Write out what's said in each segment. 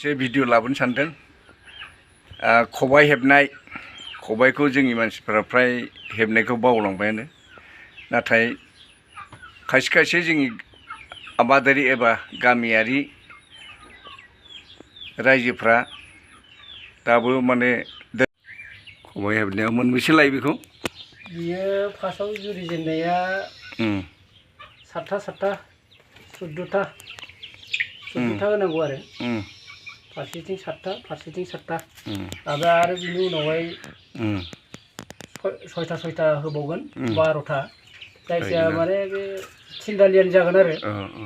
मोनसे भिडिअ लाबोनो सानदों। खबाइ हेबनाय, खबाइखौ जोंनि मानसिफोरा फ्राय हेबनायखौ बावलांबायानो। नाथाय खायसे खायसे जोंनि आबादारि एबा गामियारि रायजोफ्रा दाबो माने खबाइ हेबनायाव मोनबेसे लायो बेखौ? बियो फार्स्टआव जुरिजेननाया 7था 14था होनांगौ आरो फारसेथिं 7था फारसेथिं 7था आरो बिनि उनावहाय 6था होबावगोन 12था जायखिया माने बे थिनदालियानो जागोन आरो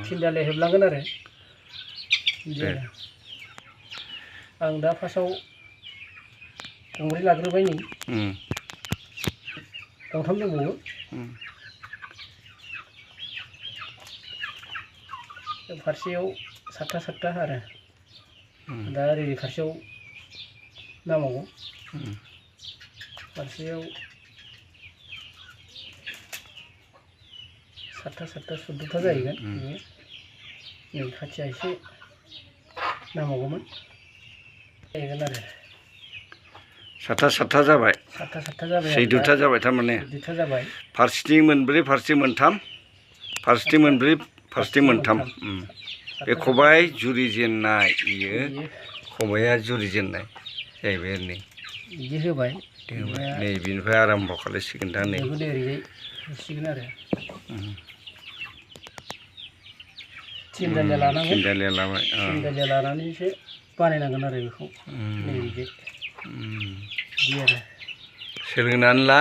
थिनदालिया हेबलांगोन आरो आं दा फार्स्टआव गंब्रै लाग्रोबाय नै गंथाम दंबावो फारसेयाव 7था आरो दा ओरै फारसेयाव नामावगौ फारसेयाव 7था 14था जाहैगोन नै खाथिया एसे नामावगौमोन जाहैगोन आरो 7था जाबाय 7था जाबाय 14था जाबाय थारमाने 14था जाबाय फारसेथिं मोनब्रै फारसेथिं मोनथाम फारसेथिं मोनब्रै फारसेथिं मोनथाम बे खबाइ जुरिजेननाय बियो खबाइया जुरिजेननाय जाहैबाय आरो नै बिदि होबाय नै बिनिफ्राय आराम्भ खालायसिगोन दा नै ओरैजाय होसिगोन आरो थिनदालिया लानांगोन थिनदालिया लाबाय थिनदालिया लानानैसो बानायनांगोन आरो बेखौ नैबे बिदि आरो सोलोंनानै ला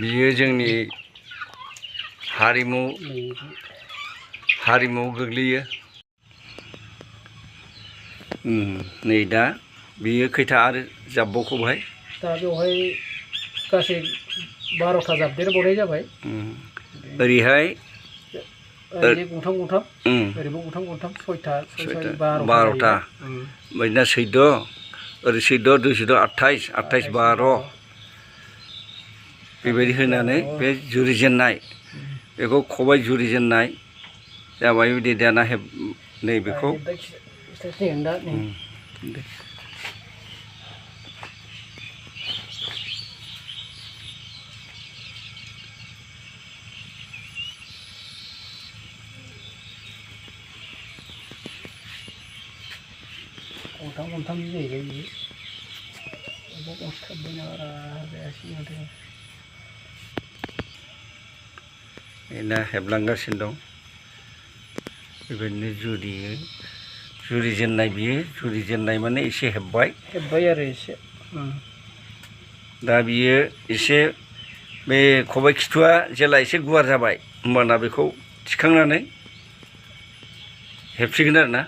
बियो जोंनि हारिमु गोग्लैयो। नै दा बियो खैथा आरो जाबबावखौहाय दा बेवहाय गासै 12था जाबदेरबावनाय जाबाय ओरैहाय ओरैनो गंथाम ओरैबो गंथाम 6था 12था बायदिना 14 ओरै 14 2 14 28 12 बेबायदि होनानै बे जुरिजेननाय बेखौ खबाइ जुरिजेननाय जाबाय। बिदि दाना नै बेखौ गंथाम जाहैबाय बियो गंथाबबायना बारा जायासै माथो दा हेबलांगासिनो दं बेबायदिनो जुरिजेननाय बियो जुरिजेननाय माने एसे हेब्बाय आरो एसे दा बियो एसे बे खबाइ खिथुआ जेला एसे गुवार जाबाय होमबाना बेखौ थिखांनानै हेबसिगोन आरो ना।